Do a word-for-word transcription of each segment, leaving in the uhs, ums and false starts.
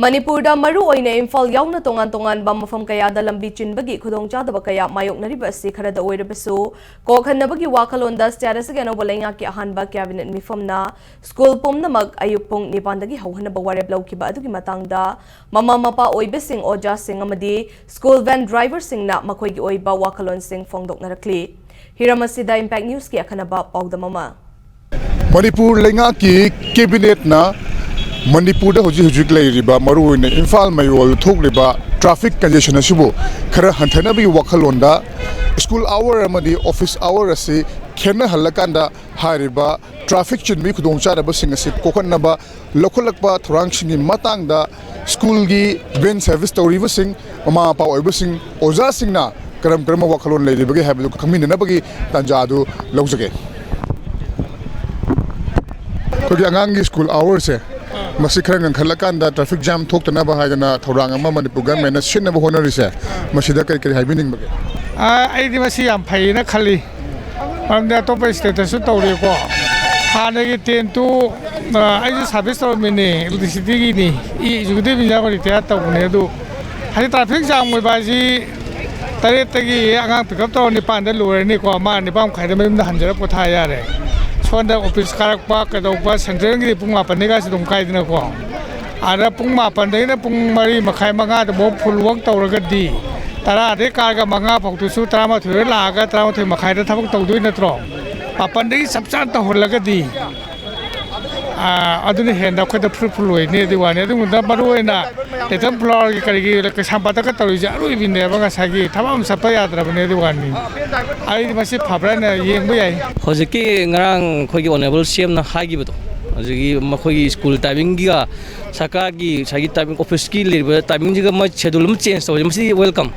ꯃꯅꯤꯄꯨꯔꯗ ꯃꯔꯨꯑꯣꯏꯅ ꯏꯝꯐꯥꯜ ꯌꯥꯎꯅ ꯇꯣꯉꯥꯟ ꯇꯣꯉꯥꯟꯕ ꯃꯐꯝ ꯀꯌꯥꯗ ꯂꯝꯕꯤ ꯆꯤꯟꯕꯒꯤ ꯈꯨꯗꯣꯡꯆꯥꯗꯕ ꯀꯌꯥ ꯃꯥꯌꯣꯛꯅꯔꯤꯕ ꯑꯁꯤ ꯈꯔꯗ ꯑꯣꯏꯔꯕꯁꯨ, ꯀꯣꯛꯍꯟꯅꯕꯒꯤ ꯋꯥꯈꯜꯂꯣꯟꯗ ꯁ꯭ꯇꯦꯠ ꯑꯁꯤꯒꯤ ꯑꯅꯧꯕ ꯂꯩꯉꯥꯛꯀꯤ ꯑꯍꯥꯟꯕ ꯀꯦꯕꯤꯅꯦꯠ ꯃꯤꯐꯝꯅ ꯁ꯭ꯀꯨꯜ ꯄꯨꯝꯅꯃꯛ ꯑꯌꯨꯛ ꯄꯨꯡ ꯅꯤꯄꯥꯟꯗꯒꯤ ꯍꯧꯍꯟꯅꯕ ꯋꯥꯔꯦꯞ ꯂꯧꯈꯤꯕ ꯑꯗꯨꯒꯤ ꯃꯇꯥꯡꯗ ꯃꯃꯥ ꯃꯄꯥ ꯑꯣꯏꯕꯁꯤꯡ, ꯑꯣꯖꯥꯁꯤꯡ ꯑꯃꯗꯤ ꯁ꯭ꯀꯨꯜ ꯚꯦꯟ ꯗ꯭ꯔꯥꯏꯚꯔꯁꯤꯡꯅ ꯃꯈꯣꯏꯒꯤ ꯑꯣꯏꯕ ꯋꯥꯈꯜꯂꯣꯟꯁꯤꯡ ꯐꯣꯡꯗꯣꯛꯅꯔꯛꯂꯤ꯫ ꯍꯤꯔꯝ ꯑꯁꯤꯗ ꯏꯝꯄꯦꯛ ꯅ꯭ꯌꯨꯁꯀꯤ ꯑꯈꯟꯅꯕ ꯄꯥꯎꯗꯝ ꯑꯃ꯫ ꯃꯅꯤꯄꯨꯔ ꯂꯩꯉꯥꯛꯀꯤ ꯀꯦꯕꯤꯅꯦꯠꯅ ꯃꯅꯤꯄꯨꯔꯗ ꯍꯧꯖꯤꯛ ꯍꯧꯖꯤꯛ ꯂꯩꯔꯤꯕ, ꯃꯔꯨꯑꯣꯏꯅ ꯏꯝꯐꯥꯜ ꯃꯌꯣꯜꯗ ꯊꯣꯛꯂꯤꯕ ꯇ꯭ꯔꯥꯐꯤꯛ ꯀꯟꯖꯦꯁꯟ ꯑꯁꯤꯕꯨ ꯈꯔ ꯍꯟꯊꯅꯕꯒꯤ ꯋꯥꯈꯜꯂꯣꯟꯗ ꯁ꯭ꯀꯨꯜ ꯑꯋꯔ ꯑꯃꯗꯤ ꯑꯣꯐꯤꯁ ꯑꯋꯔ ꯑꯁꯤ ꯈꯦꯠꯅꯍꯜꯂꯀꯥꯟꯗ ꯍꯥꯏꯔꯤꯕ ꯇ꯭ꯔꯥꯐꯤꯛ ꯆꯤꯟꯕꯒꯤ ꯈꯨꯗꯣꯡꯆꯥꯗꯕꯁꯤꯡ ꯑꯁꯤ ꯀꯣꯛꯍꯟꯅꯕ ꯂꯧꯈꯠꯂꯛꯄ ꯊꯧꯔꯥꯡꯁꯤꯡꯒꯤ ꯃꯇꯥꯡꯗ ꯁ꯭ꯀꯨꯜꯒꯤ ꯚꯦꯟ ꯁꯔꯚꯤꯁ ꯇꯧꯔꯤꯕꯁꯤꯡ, ꯃꯃꯥ ꯃꯄꯥ ꯑꯣꯏꯕꯁꯤꯡ, ꯑꯣꯖꯥꯁꯤꯡꯅ ꯀꯔꯝ ꯀꯔꯝꯕ ꯋꯥꯈꯜꯂꯣꯟ ꯂꯩꯔꯤꯕꯒꯦ ꯍꯥꯏꯕꯗꯨ ꯈꯪꯃꯤꯟꯅꯅꯕꯒꯤ ꯇꯥꯟꯖꯥ ꯑꯗꯨ ꯂꯧꯖꯒꯦ꯫ ꯑꯩꯈꯣꯏꯒꯤ ꯑꯉꯥꯡꯒꯤ ꯁ꯭ꯀꯨꯜ ꯑꯋꯔꯁꯦ, ꯃꯁꯤ ꯈꯔ ꯉꯟꯈꯠꯂꯀꯥꯟꯗ ꯇ꯭ꯔꯥꯐꯤꯛ ꯖꯥꯝ ꯊꯣꯛꯇꯅꯕ ꯍꯥꯏꯗꯅ ꯊꯧꯔꯥꯡ ꯑꯃ ꯃꯅꯤꯄꯨꯔ ꯒꯚꯔꯟꯃꯦꯟꯠꯅ ꯁꯤꯟꯅꯕ ꯍꯣꯠꯅꯔꯤꯁꯦ, ꯃꯁꯤꯗ ꯀꯔꯤ ꯀꯔꯤ ꯍꯥꯏꯕꯤꯅꯤꯡꯕꯒꯦ? ꯑ, ꯑꯩꯗꯤ ꯃꯁꯤ ꯌꯥꯝ ꯐꯩꯌꯦꯅ ꯈꯜꯂꯤ꯫ ꯃꯔꯝꯗꯤ ꯑꯇꯣꯞꯄ ꯁ꯭ꯇꯦꯠꯇꯁꯨ ꯇꯧꯔꯤꯀꯣ꯫ ꯍꯥꯟꯅꯒꯤ ꯇꯦꯟ ꯇꯨ, ꯑ, ꯑꯩꯁꯨ ꯁꯥꯔꯚꯤꯁ ꯇꯧꯔꯝꯃꯤꯅꯤ, ꯏꯂꯦꯛꯇ꯭ꯔꯤꯁꯤꯇꯤꯒꯤꯅꯤ, ꯏ ꯑꯦꯛꯖꯤꯀ꯭ꯌꯨꯇꯤꯚ ꯏꯟꯖꯤꯅꯤꯌꯥꯔ ꯑꯣꯏꯅ ꯔꯤꯇꯥꯌꯔ ꯇꯧꯕꯅꯦ꯫ ꯑꯗꯨ ꯍꯥꯏꯗꯤ ꯇ꯭ꯔꯥꯐꯤꯛ ꯖꯥꯝ ꯑꯣꯏꯕ ꯍꯥꯏꯁꯤ ꯇꯔꯦꯠꯇꯒꯤ ꯑꯉꯥꯡ ꯄꯤꯛ ꯑꯞ ꯇꯧꯔ ꯅꯤꯄꯥꯟꯗ ꯂꯣꯏꯔꯅꯤꯀꯣ, ꯃꯥ ꯅꯤꯄꯥꯟ ꯃꯈꯥꯏꯗ ꯃꯌꯨꯝꯗ ꯍꯟꯖꯔ ꯄꯣꯊꯥ ꯌꯥꯔꯦ꯫ ꯁꯣꯝꯗ ꯑꯣꯐꯤꯁ ꯀꯥꯔꯛꯄ ꯀꯩꯗꯧꯕ, ꯁꯦꯟꯇ꯭ꯔꯦꯜꯒꯤꯗꯤ ꯄꯨꯡ ꯃꯥꯄꯟꯗꯒꯤꯁꯨ ꯑꯗꯨꯝ ꯀꯥꯏꯗꯅꯀꯣ꯫ ꯑꯗ ꯄꯨꯡ ꯃꯥꯄꯟꯗꯒꯤꯅ ꯄꯨꯡ ꯃꯔꯤ ꯃꯈꯥꯏ, ꯃꯉꯥꯗꯐꯥꯎ ꯐꯨꯜ ꯋꯥꯛ ꯇꯧꯔꯒꯗꯤ, ꯇꯔꯥꯗꯒꯤ ꯀꯥꯔꯒ ꯃꯉꯥ ꯐꯥꯎꯗꯨꯁꯨ ꯇꯔꯥꯃꯥꯊꯣꯏꯗ ꯂꯥꯛꯑꯒ ꯇꯔꯥꯃꯥꯊꯣꯏ ꯃꯈꯥꯏꯗ ꯊꯕꯛ ꯇꯧꯗꯣꯏ ꯅꯠꯇ꯭ꯔꯣ? ꯃꯥꯄꯟꯗꯒꯤ ꯆꯞ ꯆꯥꯅ ꯇꯧꯍꯜꯂꯒꯗꯤ, ꯑꯥ, ꯑꯗꯨꯅ ꯍꯦꯟꯅ ꯑꯩꯈꯣꯏꯗ ꯐ꯭ꯔꯨꯠꯐꯨꯜ ꯑꯣꯏꯅꯤ ꯑꯗꯨꯒꯤ ꯋꯥꯅꯤ꯫ ꯑꯗꯨꯒꯨꯝꯕꯗ ꯃꯔꯨꯑꯣꯏꯅ ꯂꯤꯇꯜ ꯐ꯭ꯂꯥꯋꯔꯒꯤ ꯀꯔꯤꯒꯤ ꯀꯩꯁꯥꯝꯄꯥꯠꯇꯒ ꯇꯧꯔꯤꯁꯦ ꯑꯔꯣꯏꯕꯤꯅꯦꯕ, ꯉꯁꯥꯏꯒꯤ ꯊꯕꯛ ꯑꯃ ꯆꯠꯄ ꯌꯥꯗ꯭ꯔꯕꯅꯦ ꯑꯗꯨꯒꯤ ꯋꯥꯅꯤ꯫ ꯑꯩꯗꯤ ꯃꯁꯤ ꯐꯕ꯭ꯔꯥꯅ ꯌꯦꯡꯕ ꯌꯥꯏ꯫ ꯍꯧꯖꯤꯛꯀꯤ ꯉꯔꯥꯡ ꯑꯩꯈꯣꯏꯒꯤ ꯑꯣꯅꯔꯦꯕꯜ ꯁꯤ ꯑꯦꯝꯅ ꯍꯥꯏꯈꯤꯕꯗꯣ, ꯍꯧꯖꯤꯛꯀꯤ ꯃꯈꯣꯏꯒꯤ ꯁ꯭ꯀꯨꯜ ꯇꯥꯏꯃꯤꯡꯒꯤꯒ ꯁꯔꯀꯥꯔꯒꯤ ꯉꯁꯥꯏꯒꯤ ꯇꯥꯏꯃꯤꯡ, ꯑꯣꯐꯤꯁꯀꯤ ꯂꯩꯔꯤꯕ ꯇꯥꯏꯃꯤꯡꯁꯤꯒ ꯃꯣꯏ ꯁꯦꯗꯨꯜ ꯑꯃ ꯆꯦꯟꯖ ꯇꯧꯔꯦ, ꯃꯁꯤꯗꯤ ꯋꯦꯜꯀꯝ,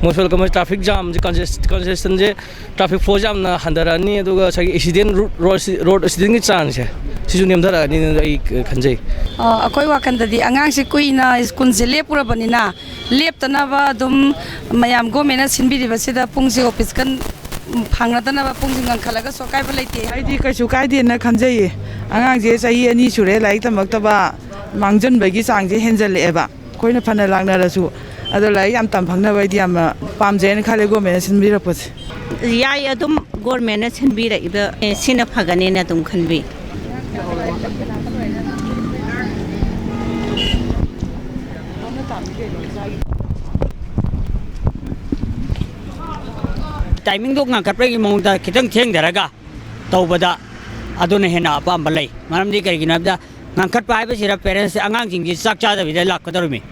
ꯃꯣꯁ ꯋꯦꯜꯀꯝ꯫ ꯇ꯭ꯔꯥꯐꯤꯛ ꯖꯥꯝꯁꯦ, ꯀꯟꯖꯦꯁ-, ꯀꯟꯖꯦꯁꯟꯁꯦ, ꯇ꯭ꯔꯥꯐꯤꯛ ꯐ꯭ꯂꯣꯁꯦ ꯌꯥꯝꯅ ꯍꯟꯊꯔꯛꯑꯅꯤ, ꯑꯗꯨꯒ ꯉꯁꯥꯏꯒꯤ ꯑꯦꯛꯁꯤꯗꯦꯟ, ꯔꯨꯠ, ꯔꯣꯗ, ꯔꯣꯗ ꯑꯦꯛꯁꯤꯗꯦꯟꯒꯤ ꯆꯥꯡꯁꯦ ꯁꯤꯁꯨ ꯅꯦꯝꯊꯔꯛꯑꯅꯤꯅ ꯑꯩ ꯈꯟꯖꯩ꯫ ꯑ, ꯑꯩꯈꯣꯏ ꯋꯥꯈꯜꯗꯗꯤ ꯑꯉꯥꯡꯁꯤ ꯀꯨꯏꯅ ꯁ꯭ꯀꯨꯜꯁꯦ ꯂꯦꯞꯄꯨꯔꯕꯅꯤꯅ, ꯂꯦꯞꯇꯅꯕ ꯑꯗꯨꯝ ꯃꯌꯥꯝ ꯒꯣꯔꯃꯦꯟꯅ ꯁꯤꯟꯕꯤꯔꯤꯕꯁꯤꯗ ꯄꯨꯡꯁꯦ ꯑꯣꯐꯤꯁꯀ ꯐꯪꯅꯗꯅꯕ ꯄꯨꯡꯁꯦ ꯉꯟꯈꯠꯂꯒꯁꯨ ꯑꯀꯥꯏꯕ ꯂꯩꯇꯦ꯫ ꯑꯩꯗꯤ ꯀꯩꯁꯨ ꯀꯥꯏꯗꯦꯅ ꯈꯟꯖꯩꯌꯦ꯫ ꯑꯉꯥꯡꯁꯦ ꯆꯍꯤ ꯑꯅꯤ ꯁꯨꯔꯦ ꯂꯥꯏꯔꯤꯛ ꯇꯝꯃꯛꯇꯕ, ꯃꯥꯡꯖꯟꯕꯒꯤ ꯆꯥꯡꯁꯦ ꯍꯦꯟꯖꯜꯂꯛꯑꯦꯕ꯫ ꯑꯩꯈꯣꯏꯅ ꯐꯅ ꯂꯥꯛꯅꯔꯁꯨ, ꯑꯗꯣ ꯂꯥꯏꯔꯤꯛ ꯌꯥꯝ ꯇꯝ ꯐꯪꯅꯕ ꯑꯩꯗꯤ ꯌꯥꯝꯅ ꯄꯥꯝꯖꯩꯅ ꯈꯜꯂꯦ ꯒꯣꯔꯃꯦꯟꯅ ꯁꯤꯟꯕꯤꯔꯛꯄꯁꯦ꯫ ꯌꯥꯏ, ꯑꯗꯨꯝ ꯒꯣꯔꯃꯦꯟꯅ ꯁꯤꯟꯕꯤꯔꯛꯏꯕ, ꯑꯦ, ꯁꯤꯅ ꯐꯒꯅꯦꯅ ꯑꯗꯨꯝ ꯈꯟꯕꯤ꯫ ꯇꯥꯏꯃꯤꯡꯗꯣ ꯉꯟꯈꯠꯄꯒꯤ ꯃꯑꯣꯡꯗ ꯈꯤꯇꯪ ꯊꯦꯡꯊꯔꯒ ꯇꯧꯕꯗ ꯑꯗꯨꯅ ꯍꯦꯟꯅ ꯑꯄꯥꯝꯕ ꯂꯩ꯫ ꯃꯔꯝꯗꯤ ꯀꯔꯤꯒꯤꯅꯣ ꯍꯥꯏꯕꯗ, ꯉꯟꯈꯠꯄ ꯍꯥꯏꯕꯁꯤꯗ ꯄꯦꯔꯦꯟꯁꯁꯦ ꯑꯉꯥꯡꯁꯤꯡꯁꯤ ꯆꯥꯛ ꯆꯥꯗꯕꯤꯗ ꯂꯥꯛꯀꯗꯧꯔꯤꯃꯤ꯫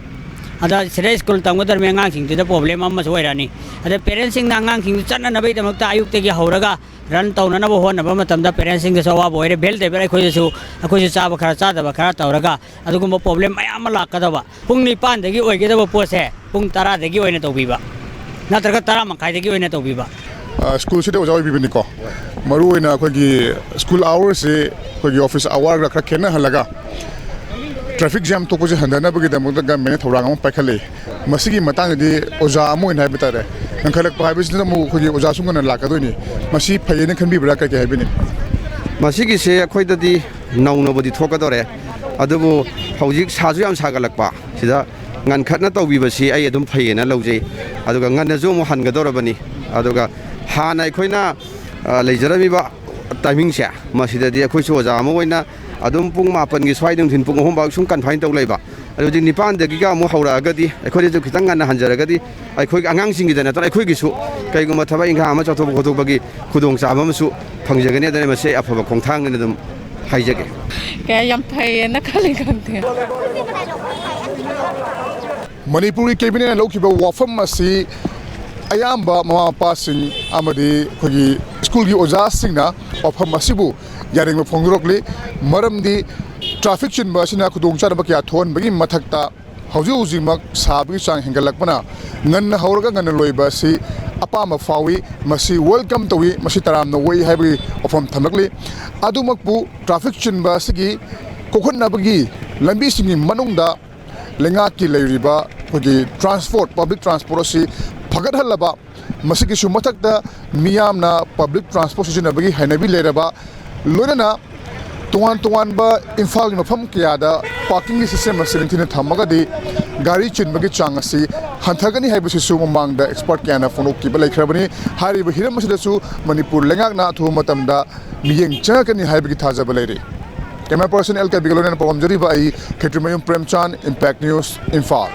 ꯑꯗ ꯁꯤꯗ ꯁ꯭ꯀꯨꯜ ꯇꯝꯒꯗꯧꯔꯤꯃꯤ ꯑꯉꯥꯡꯁꯤꯡꯗꯨꯗ ꯄ꯭ꯔꯣꯕ꯭ꯂꯦꯝ ꯑꯃꯁꯨ ꯑꯣꯏꯔꯛꯑꯅꯤ꯫ ꯑꯗ ꯄꯦꯔꯦꯟꯁꯁꯤꯡꯅ ꯑꯉꯥꯡꯁꯤꯡꯗꯨ ꯆꯠꯅꯅꯕꯒꯤꯗꯃꯛꯇ ꯑꯌꯨꯛꯇꯒꯤ ꯍꯧꯔꯒ ꯔꯟ ꯇꯧꯅꯅꯕ ꯍꯣꯠꯅꯕ ꯃꯇꯝꯗ ꯄꯦꯔꯦꯟꯁꯁꯤꯡꯗꯁꯨ ꯑꯋꯥꯕ ꯑꯣꯏꯔꯦ, ꯕꯦꯜ ꯗ꯭ꯔꯥꯏꯚꯔ ꯑꯩꯈꯣꯏꯗꯁꯨ, ꯑꯩꯈꯣꯏꯁꯨ ꯆꯥꯕ ꯈꯔ ꯆꯥꯗꯕ ꯈꯔ ꯇꯧꯔꯒ ꯑꯗꯨꯒꯨꯝꯕ ꯄ꯭ꯔꯣꯕ꯭ꯂꯦꯝ ꯃꯌꯥꯝ ꯑꯃ ꯂꯥꯛꯀꯗꯕ꯫ ꯄꯨꯡ ꯅꯤꯄꯥꯟꯗꯒꯤ ꯑꯣꯏꯒꯗꯕ ꯄꯣꯠꯁꯦ ꯄꯨꯡ ꯇꯔꯥꯗꯒꯤ ꯑꯣꯏꯅ ꯇꯧꯕꯤꯕ, ꯅꯠꯇ꯭ꯔꯒ ꯇꯔꯥ ꯃꯈꯥꯏꯗꯒꯤ ꯑꯣꯏꯅ ꯇꯧꯕꯤꯕ꯫ ꯑ, ꯁ꯭ꯀꯨꯜꯁꯤꯗ ꯑꯣꯖꯥ ꯑꯣꯏꯕꯤꯕꯅꯤꯀꯣ꯫ ꯃꯔꯨꯑꯣꯏꯅ ꯑꯩꯈꯣꯏꯒꯤ ꯁ꯭ꯀꯨꯜ ꯑꯋꯥꯔꯁꯤ ꯑꯩꯈꯣꯏꯒꯤ ꯑꯣꯐꯤꯁ ꯑꯋꯥꯔꯒ ꯈꯔ ꯈꯦꯠꯅꯍꯜꯂꯒ, ꯇ꯭ꯔꯥꯐꯤꯛ ꯖꯥꯝ ꯊꯣꯛꯄꯁꯦ ꯍꯟꯊꯅꯕꯒꯤꯗꯃꯛꯇ ꯒꯃꯦꯟꯅ ꯊꯧꯔꯥꯡ ꯑꯃ ꯄꯥꯏꯈꯠꯂꯛꯏ꯫ ꯃꯁꯤꯒꯤ ꯃꯇꯥꯡꯗꯗꯤ ꯑꯣꯖꯥ ꯑꯃ ꯑꯣꯏꯅ ꯍꯥꯏꯕ ꯇꯥꯔꯦ, ꯉꯟꯈꯠꯂꯛꯄ ꯍꯥꯏꯕꯁꯤꯅ ꯑꯃꯨꯛ ꯑꯩꯈꯣꯏꯒꯤ ꯑꯣꯖꯥꯁꯨ ꯉꯟꯅ ꯂꯥꯛꯀꯗꯣꯏꯅꯤ꯫ ꯃꯁꯤ ꯐꯩꯌꯦꯅ ꯈꯟꯕꯤꯕ꯭ꯔꯥ? ꯀꯩ ꯀꯩ ꯍꯥꯏꯕꯤꯅꯤ? ꯃꯁꯤꯒꯤꯁꯦ ꯑꯩꯈꯣꯏꯗꯗꯤ ꯅꯧꯅꯕꯨꯗꯤ ꯊꯣꯛꯀꯗꯧꯔꯦ, ꯑꯗꯨꯕꯨ ꯍꯧꯖꯤꯛ ꯁꯥꯁꯨ ꯌꯥꯝ ꯁꯥꯒꯠꯂꯛꯄ ꯁꯤꯗ ꯉꯟꯈꯠꯅ ꯇꯧꯕꯤꯕꯁꯤ ꯑꯩ ꯑꯗꯨꯝ ꯐꯩꯌꯦꯅ ꯂꯧꯖꯩ꯫ ꯑꯗꯨꯒ ꯉꯟꯅꯁꯨ ꯑꯃꯨꯛ ꯍꯟꯒꯗꯧꯔꯕꯅꯤ꯫ ꯑꯗꯨꯒ ꯍꯥꯟꯅ ꯑꯩꯈꯣꯏꯅ, ꯑ, ꯂꯩꯖꯔꯝꯃꯤꯕ ꯇꯥꯏꯃꯤꯡꯁꯦ, ꯃꯁꯤꯗꯗꯤ ꯑꯩꯈꯣꯏꯁꯨ ꯑꯣꯖꯥ ꯑꯃ ꯑꯣꯏꯅ ꯑꯗꯨꯝ ꯄꯨꯡ ꯃꯥꯄꯟꯒꯤ ꯁ꯭ꯋꯥꯏꯗ, ꯅꯨꯡꯊꯤꯟ ꯄꯨꯡ ꯑꯍꯨꯝ ꯐꯥꯎ ꯁꯨꯝ ꯀꯟꯐꯥꯏꯟ ꯇꯧ ꯂꯩꯕ꯫ ꯑꯗꯨ ꯍꯧꯖꯤꯛ ꯅꯤꯄꯥꯟꯗꯒꯤꯒ ꯑꯃꯨꯛ ꯍꯧꯔꯛꯑꯒꯗꯤ ꯑꯩꯈꯣꯏꯗꯁꯨ ꯈꯤꯇꯪ ꯉꯟꯅ ꯍꯟꯖꯔꯒꯗꯤ ꯑꯩꯈꯣꯏꯒꯤ ꯑꯉꯥꯡꯁꯤꯡꯒꯤꯗ ꯅꯠꯇꯅ ꯑꯩꯈꯣꯏꯒꯤꯁꯨ ꯀꯩꯒꯨꯝꯕ ꯊꯕꯛ ꯏꯪꯈꯥꯡ ꯑꯃ ꯆꯠꯊꯣꯛꯄ ꯈꯣꯠꯇꯣꯛꯄꯒꯤ ꯈꯨꯗꯣꯡꯆꯥꯕ ꯑꯃꯁꯨ ꯐꯪꯖꯒꯅꯤ꯫ ꯑꯗꯨꯅ ꯃꯁꯤ ꯑꯐꯕ ꯈꯣꯡꯊꯥꯡꯅꯦꯅ ꯑꯗꯨꯝ ꯍꯥꯏꯖꯒꯦ꯫ ꯀꯌꯥ ꯌꯥꯝ ꯐꯩꯌꯦꯅ ꯈꯜꯂꯤ ꯈꯪꯗꯦ꯫ ꯃꯅꯤꯄꯨꯔꯒꯤ ꯀꯦꯕꯤꯅꯦꯠꯅ ꯂꯧꯈꯤꯕ ꯋꯥꯐꯝ ꯑꯁꯤ ꯑꯌꯥꯝꯕ ꯃꯃꯥ ꯃꯄꯥꯁꯤꯡ ꯑꯃꯗꯤ ꯑꯩꯈꯣꯏꯒꯤ ꯁ꯭ꯀꯨꯜꯒꯤ ꯑꯣꯖꯥꯁꯤꯡꯅ ꯋꯥꯐꯝ ꯑꯁꯤꯕꯨ ꯌꯥꯅꯤꯡꯕ ꯐꯣꯡꯗꯣꯔꯛꯂꯤ꯫ ꯃꯔꯝꯗꯤ ꯇ꯭ꯔꯥꯐꯤꯛ ꯆꯤꯟꯕ ꯑꯁꯤꯅ ꯈꯨꯗꯣꯡꯆꯥꯗꯕ ꯀꯌꯥ ꯊꯣꯛꯍꯟꯕꯒꯤ ꯃꯊꯛꯇ, ꯍꯧꯖꯤꯛ ꯍꯧꯖꯤꯛꯃꯛ ꯁꯥꯕꯒꯤ ꯆꯥꯡ ꯍꯦꯟꯒꯠꯂꯛꯄꯅ ꯉꯟꯅ ꯍꯧꯔꯒ ꯉꯟꯅ ꯂꯣꯏꯕ ꯑꯁꯤ ꯑꯄꯥꯝꯕ ꯐꯥꯎꯏ, ꯃꯁꯤ ꯋꯦꯜꯀꯝ ꯇꯧꯏ, ꯃꯁꯤ ꯇꯔꯥꯝꯅ ꯑꯣꯛꯏ ꯍꯥꯏꯕꯒꯤ ꯋꯥꯐꯝ ꯊꯝꯂꯛꯂꯤ꯫ ꯑꯗꯨꯃꯛꯄꯨ ꯇ꯭ꯔꯥꯐꯤꯛ ꯆꯤꯟꯕ ꯑꯁꯤꯒꯤ ꯀꯣꯛꯍꯟꯅꯕꯒꯤ ꯂꯝꯕꯤꯁꯤꯡꯒꯤ ꯃꯅꯨꯡꯗ ꯂꯩꯉꯥꯛꯀꯤ ꯂꯩꯔꯤꯕ ꯑꯩꯈꯣꯏꯒꯤ ꯇ꯭ꯔꯥꯟꯁꯄꯣꯔꯠ, ꯄꯕ꯭ꯂꯤꯛ ꯇ꯭ꯔꯥꯟꯁꯄꯣꯔꯠ ꯑꯁꯤ ꯐꯒꯠꯍꯜꯂꯕ, ꯃꯁꯤꯒꯤꯁꯨ ꯃꯊꯛꯇ ꯃꯤꯌꯥꯝꯅ ꯄꯕ꯭ꯂꯤꯛ ꯇ꯭ꯔꯥꯟꯁꯄꯣꯔꯠ ꯁꯤꯖꯤꯟꯅꯕꯒꯤ ꯍꯩꯅꯕꯤ ꯂꯩꯔꯕ, ꯂꯣꯏꯅꯅ ꯇꯣꯉꯥꯟ ꯇꯣꯉꯥꯟꯕ ꯏꯝꯐꯥꯜꯒꯤ ꯃꯐꯝ ꯀꯌꯥꯗ ꯄꯥꯔꯀꯤꯡꯒꯤ ꯁꯤꯁꯇꯦꯝ ꯑꯁꯤ ꯅꯤꯡꯊꯤꯅ ꯊꯝꯃꯒꯗꯤ ꯒꯥꯔꯤ ꯆꯤꯟꯕꯒꯤ ꯆꯥꯡ ꯑꯁꯤ ꯍꯟꯊꯒꯅꯤ ꯍꯥꯏꯕꯁꯤꯁꯨ ꯃꯃꯥꯡꯗ ꯑꯦꯛꯁꯄꯔꯠ ꯀꯌꯥꯅ ꯐꯣꯡꯗꯣꯛꯈꯤꯕ ꯂꯩꯈ꯭ꯔꯕꯅꯤ꯫ ꯍꯥꯏꯔꯤꯕ ꯍꯤꯔꯝ ꯑꯁꯤꯗꯁꯨ ꯃꯅꯤꯄꯨꯔ ꯂꯩꯉꯥꯛꯅ ꯑꯊꯨꯕ ꯃꯇꯝꯗ ꯃꯤꯠꯌꯦꯡ ꯆꯪꯉꯛꯀꯅꯤ ꯍꯥꯏꯕꯒꯤ ꯊꯥꯖꯕ ꯂꯩꯔꯤ꯫ ꯀꯦꯃꯦꯔꯥ ꯄꯔꯁꯟ ꯑꯦꯜ ꯀꯦꯕꯤꯒ ꯂꯣꯏꯅꯅ ꯄꯥꯎꯗꯝꯖꯔꯤꯕ ꯑꯩ ꯈꯦꯇ꯭ꯔꯤꯃꯌꯨꯝ ꯄ꯭ꯔꯦꯝꯆꯥꯟ, ꯏꯝꯄꯦꯛ ꯅ꯭ꯌꯨꯁ, ꯏꯝꯐꯥꯜ꯫